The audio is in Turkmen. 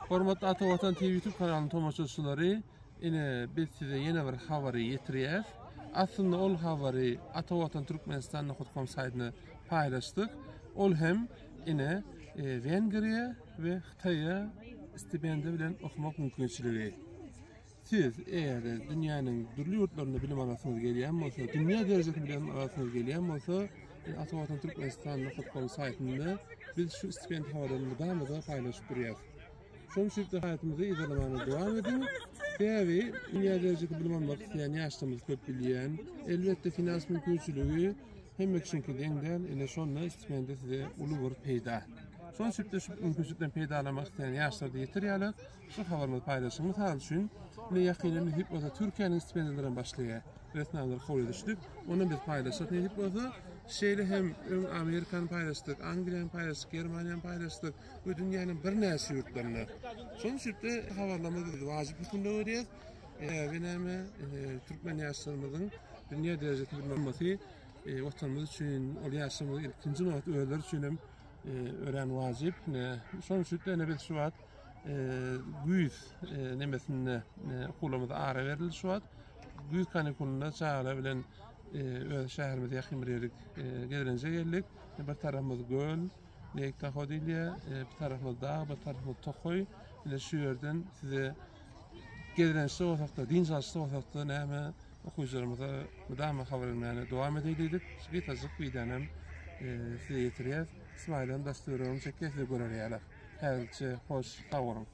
Hormatly Ata Watan TV YouTube kanalynyň tomaşaçylary, ine biz size ýene bir habary ýetirýäs. Aslynda ol habary Ata Watan Türkmenistan.com saýtyna paýlaşdyk. Ol hem ine e, Wengriýa we Hytaýa stipendiýa bilen okamak mümkinçiligi. Siz eger-de dünýäniň dürli ýurtlarynda bilim alasyňyz gelýän bolsa, dünýä derejesinde bilim alasyňyz gelýän bolsa, Ata Watan Türkmenistan nokta saýtynda biz şu stipendiýa habarlaryny mydama-da paýlaşyp durýarys. Şonuň üçin-de saýtymyzy yzarlamaga dowam ediň. Sebäbi dünýä derejesinde bilim almak isleýän ýaşlarymyz köp bilýän. Elbetde finans mümkinçiligi hemme kişiňki deň däl. Ine şonda stipendiýa size uly bir peýda. Şonuň üçin-de şu mümkinçilikden peýdalanmak isleýän ýaşlarda ýeter ýaly Şu habarymyzy paýlaşyň. Mysal üçin, ine ýakynda nesip bolsa Türkiýäniň stipendiýalary hem başlaýar. Resminamalary kabul edişdik. Onam biz paýlaşjak nesip bolsa. Şeýle hem öň Amerikany paýlaşdyk, Angliýany paýlaşdyk, Germaniýany paýlaşdyk we dünýäniň birnäçe ýurtlarynda. Şonuň üçin-de habarlarymyzy biz wajyp hökmünde görýäs. Sebäbi näme, türkmen ýaşlarymyzyň dünýä derejesinde bilim almasy Watanymyz üçin, ol ýaşlarymyzyň ilkinji nobatda özleri üçin hem örän wajyp. Ine, şonuň üçin-de ine biz şu wagt güýz nemesinde okuwlarymyza ara berildi şu wagt. Güýz kanikulynda çagalar bilen öz şäherimize ýakyn bir ýerik gezelenje geldik. Bir tarapymyz göl, Lake Tahoe diýilýär, bir tarapymyz dag, bir tarapymyz tokaý. Ine şu ýerden size gezelençde bolsak-da, dynç alyşda bolsak-da näme okyjylarymyza mydama habar bermäne dowam edeý diýdik. Şu gysajyk wideony hem size ýetirýäs. Ismaýyl hem daş-töweregini çekýär, size görer ýaly. Häzirlikçe hoş, sag boluň!